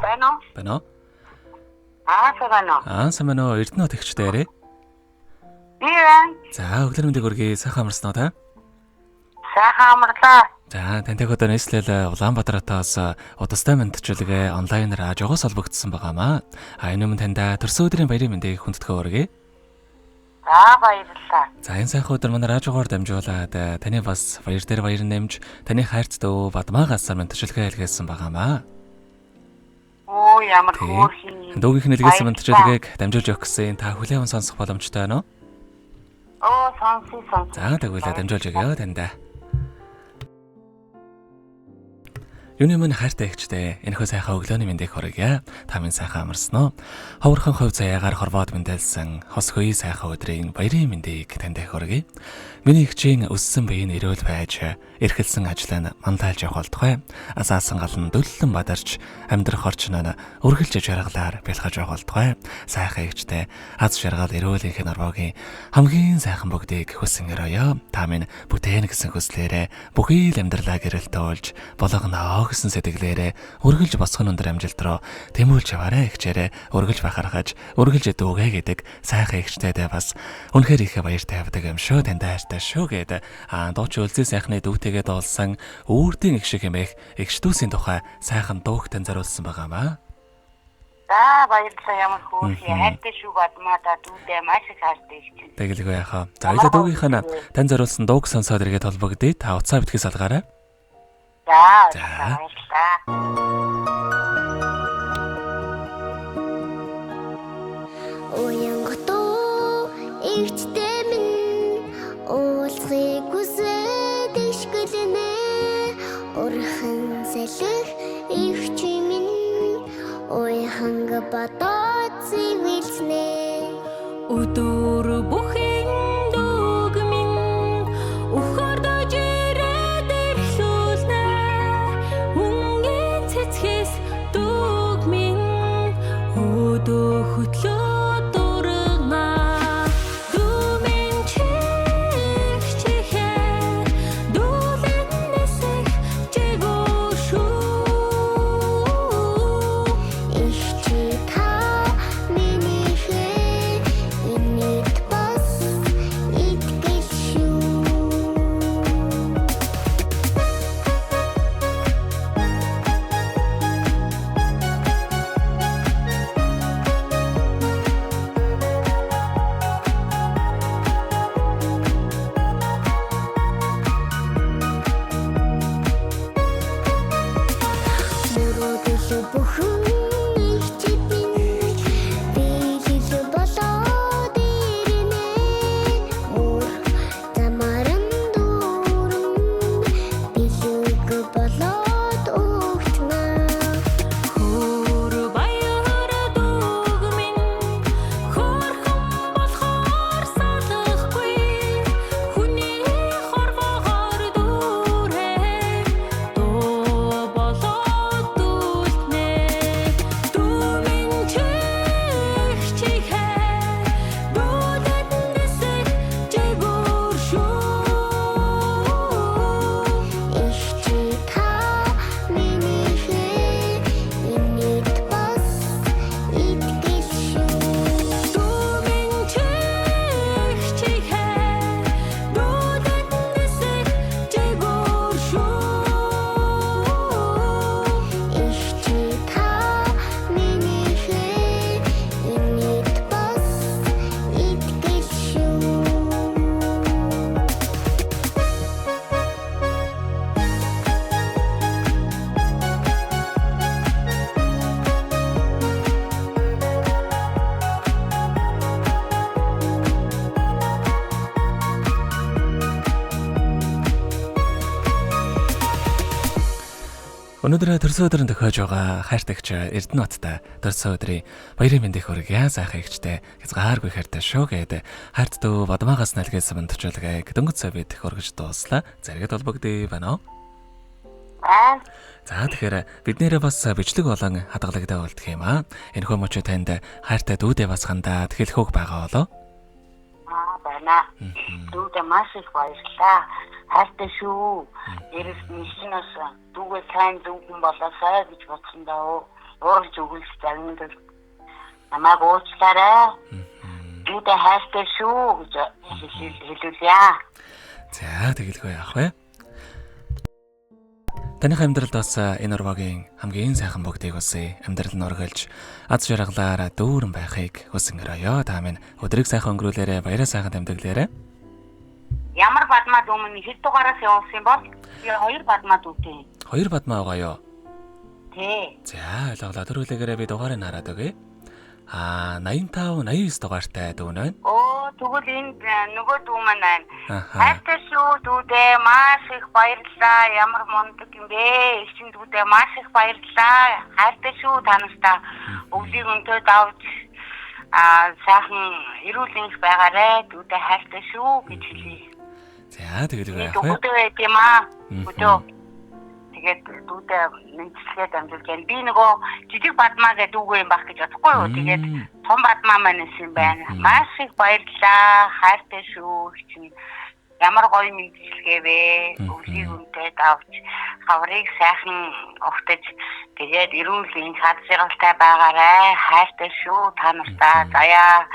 Байна уу? Байна уу? Аа, сайн уу? Аа, сайн байна уу? Эрдэнэ тэгчтэй яриа. Би байна. За, өглөө мэндийг хүргэе. Сайхан амарсан уу та? Сайхан амарлаа. За, тантай хөдөө нийслэл Улаанбаатар хотоос удастай мэндчилгээ онлайнаар ажоогоос холбогдсон байгаамаа. А энэ өмнө таньда төрсөн өдрийн баярын мэндийг хүндэтгэн хүргэе. За, баярлалаа. За, энэ сайхан өдөр манай радиогоор дамжуулаад таны бас баяр дээр баяр нэмж таны хайрт дөө Бадмаагаас мэндчилгээ илгээсэн байгаамаа. Оо, ямар хөөрхөн. Дүүгийнх нь илгээсэн мэндчилгээг дамжуулж өгөх гэсэн та хүлээн сонсох боломжтой байна уу? Оо, сонсъё, сонсъё. За, тэгвэл дамжуулж өгье таньда. Юуны өмнө хайртай эгчтэй энэхүү сайхан өглөөний мэндийг хүргье. Та минь сайхан амарсан уу? Ховорхон хувь заяагаар хорвоод мэндэлсэн хос хөе сайхан өдрийн баярын мэндийг танд хүргье. Миний эгчийн өссөн биеийн эрүүл байж, эрхэлсэн ажлаа нь манлайлж явах болтугай. Асаасан гал нь дүллэн бадарч, амьдрах орчин нь үргэлж жаргалаар бэлгэж явах болтугай. Сайхан эгчтэй аз жаргал эрүүлийнх нь орвоогийн хамгийн сайхан бүгдийг хүсэн өрөөё. Та минь бүтээн гэсэн хүслээрээ бүхий л амьдралаа гэрэлтүүлж болгоно гэсэн сэтгэлээрээ үргэлж босгон өндөр амжилт руу тэмүүлж яваарай эгчээрээ үргэлж бахархаж үргэлж дүүгээ гэдэг сайхан эгчтэйдээ бас үнэхээр их баяртай явдаг юм шүү. Танд хайртай шүү гээд дууч үлзий сайхны дүүтэйгээ дуулсан үүрдийн эг шиг хэмээх эгч дүүсийн тухай сайхан дууг тань зориулсан байгаамаа. За, баярлалаа, ямар хөөрхөн хайртай шүү Бадмаа та дүүдээ маш их хайртай их чинь. Тэгэлгүй яхаа. За, хоёлаа дүүгийнх нь тань зориулсан дууг сонсоод эргээд холбогдъё. Та уцаа битгий салгаарай. За, баярлалаа. Уянгатуу эгчтэй минь уулзахыг хүсээд ишгэлнэ. Урхан салхи эгч минь уяханг бодоод зэвэлснэ. Өдөр бүхэн дүг минь өхөрдөж ирээд эхлүүлнэ. Өнгийн цэцгээс дүг минь өдөө хөтлөө дургана. Дүү минь чих чихээ дүүлэн нисэх чигүү шүү. Эгч та минийхээ инээд бас итгэл шүү. Мөрөөдөл бүхэн эгчид минь биелэл болоод ирнэ. Мөр замаар нь дүүрэн бэлэг болоод өгтнө. Хөр баяр дүг минь хөөрхөн болохоор салахгүй. Хүний хорвоогоор дүүрэн дуу болоод дүлтнэ. Дүү минь чих чихээ дүүлэн нисэх чигүүр шүү. Эгч та минийхээ инээд бас итгэл шүү. Дүү минь чих чихээ дүүлэн нисэх чигүүр шүү. Эгч та минийхээ инээд бас итгэл шүү. Өнөөдөр төрсөн өдрийн тохиож байгаа хайртагч Эрдэнэ баттай төрсөн өдрийн баярын мэндийг хүргье. Сайхан эгчтэй хязгааргүй хайртай шүү гээд хайрт дүү Бадмаагаас нэлгээсэн мэндчилгээг дөнгөж сая бид хүргэж дууслаа. Зэрэгэд холбогдъё байна уу? Аа. За, тэгэхээр бид нэрээ бас бичлэг болон хадгалагдаа болдох юм аа. Энэхүү мөчөө танд хайртай дүүдээ бас хандаад хэлэх үг байгаа болов? Аа, байна. Дүүдээ маш их баярлалаа. Хайртай шүү. Дээрэс нь шинээс дүүгээ сайн дүүгэн болоосай гэж бодсон даа. Уурж өгүүлж загнал намайг уучлаарай. Дүүдээ хайртай шүү гэж хэлүүлье. За тэгэлгүй яах вэ? Таных амьдралд бас энэ урвагийн хамгийн сайхан бүгдийг хүсье. Амьдрал нь үргэлж аз жаргалаар дүүрэн байхыг хүсэн өрөөё. Та минь өдрийг сайхан өнгөрүүлээрэ, баяраа сайхан тэмдэглээрэ. Ямар бадмаа дүү минь хэд дугаараас явуулсан бол? Би хоёр бадмаа дүүтэй. Хоёр бадмаа байгаа юу? Тий. За ойлголоо. Төрүүлэгээрээ би дугаарыг хараад өгье. Аа 85 89 дугаартай дүү нь байна. Оо тэгвэл энэ нөгөө дүү маань байна. Аха. Хайртай шүү дүүдээ маш их баярлалаа. Ямар мундаг юм бэ? Эгчин дүүдээ маш их баярлалаа. Хайртай шүү та нартай. Өвлийг өнтөө давж аа сайхан эрүүл энх байгаарэ. Дүүдээ хайртай шүү гэж хэлье. За тэгэлгүй яах вэ? Өдөө байд юм аа. Өдөө. Тэгээд дүүдээ мэдчилгээ дамжуулж байна. Би нөгөө жижиг бадмаа гэдэг үгүй юм байх гэж бодохгүй юу. Тэгээд том бадмаа маань исэн юм байна. Маш их баярлалаа. Хайртай шүү чинь. Ямар гоё мэдчилгээ вэ? Өвлийг үнтэй давж, хаврыг сайхан угтаж, тэгээд эрүүл энх хад жаргалтай байгаарай. Хайртай шүү та нартай. Заяа,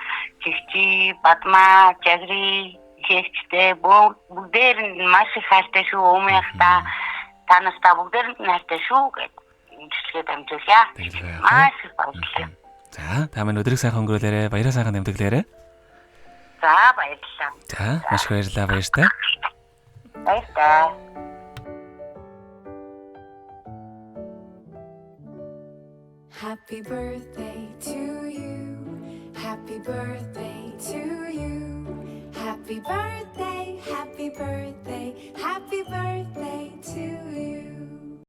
чигчи, бадмаа, жагри хэгчтэй бүгдээр нь маш их хайртай шүү. Өмнөхтэй та нартай бүгдээрэнд нь хайртай шүү гэд мэдчилгээ дамжуулъя. Тэгэлгүй яах вэ? Маш их баярлалаа. За та минь өдрийг сайхан өнгөрүүлээрэ, баяраа сайхан тэмдэглээрэ. За баярлалаа. За маш их баярлалаа баяртай. Баярлалаа. Happy birthday to you. Happy birthday to you. Happy birthday, happy birthday.